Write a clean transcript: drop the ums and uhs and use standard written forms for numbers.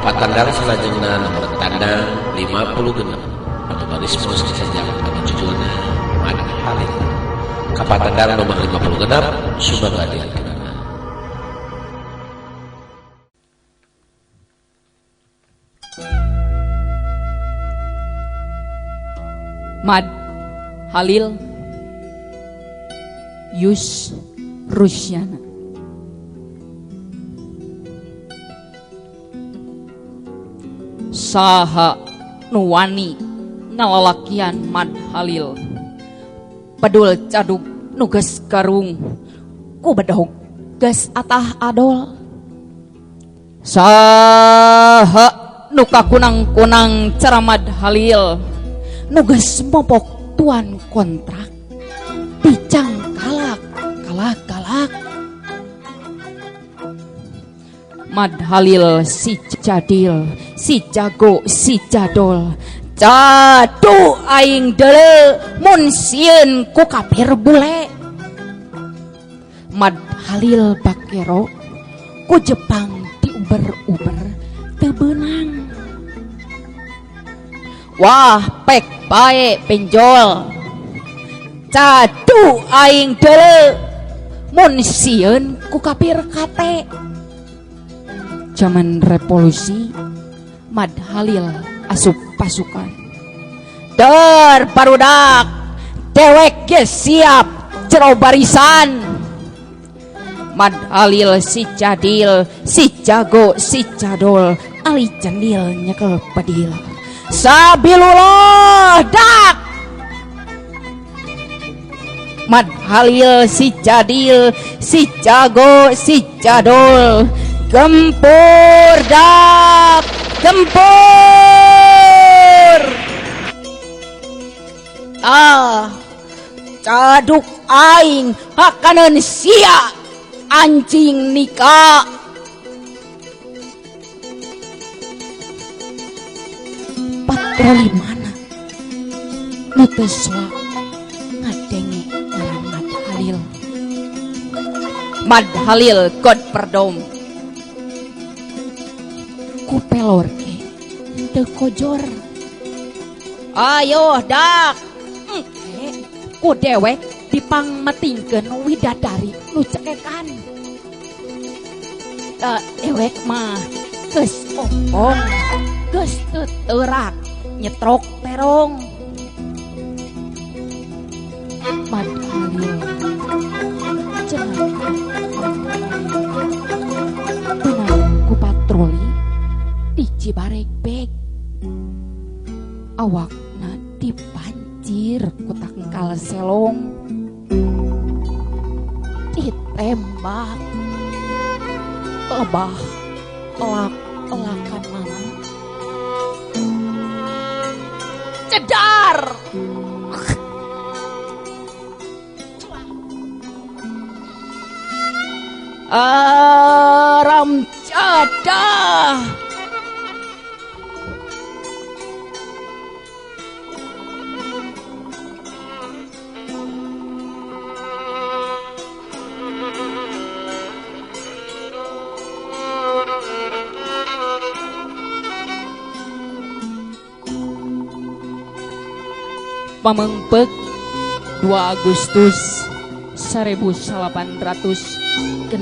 Patandang salajengna nomor tandang 56 anu baris mos disajak anu judulna Mad Halil. Ka patandang nomor 56 sumangga diaturkeun. Mad Halil Yus Rusyana. Saha nu wani ngalalakian Mad Halil, pedul cadug nu geus karung ku bedog geus atah adol. Saha nu kakunang-kunang cara Mad Halil, nu geus mopok tuan kontrak dicangkalak kalak-kalak. Mad Halil si jadil, si jago, si jadol, cadu aing deuleu mun sieun ku kafir bule. Mad Halil bakero ku Jepang diuber-uber teu beunang. Wah pek bae penjol, cadu aing deuleu mun sieun ku kafir kate. Zaman revolusi Mad Halil asup pasukan. Der barudak dewek ge siap jero barisan. Mad Halil si jadil, si jago, si jadol, ali cendil nyekel pedil. Sabilullah dak. Mad Halil si jadil, si jago, si jadol, gempur dak, gempur. Ah, caduk aing hakaneun sia anjing nikah. Patroli mana nu teu soa ngadenge ngaran Mad Halil. Mad Halil God Perdom ku pelor ge teu kojor. Ayo dak engke ku dewek dipangmetingkeun widadari nu cekekan. Da dewek mah geus ompong, geus teu teurak nyetrok terong. Mad Halil cenah beunang ku patroli di Cibaregbeg, awakna dipancir ku tangkal selong, ditembak lebah elak-elakan mana cedar. Aram jadah. Pamengpeuk 2 Agustus 1863.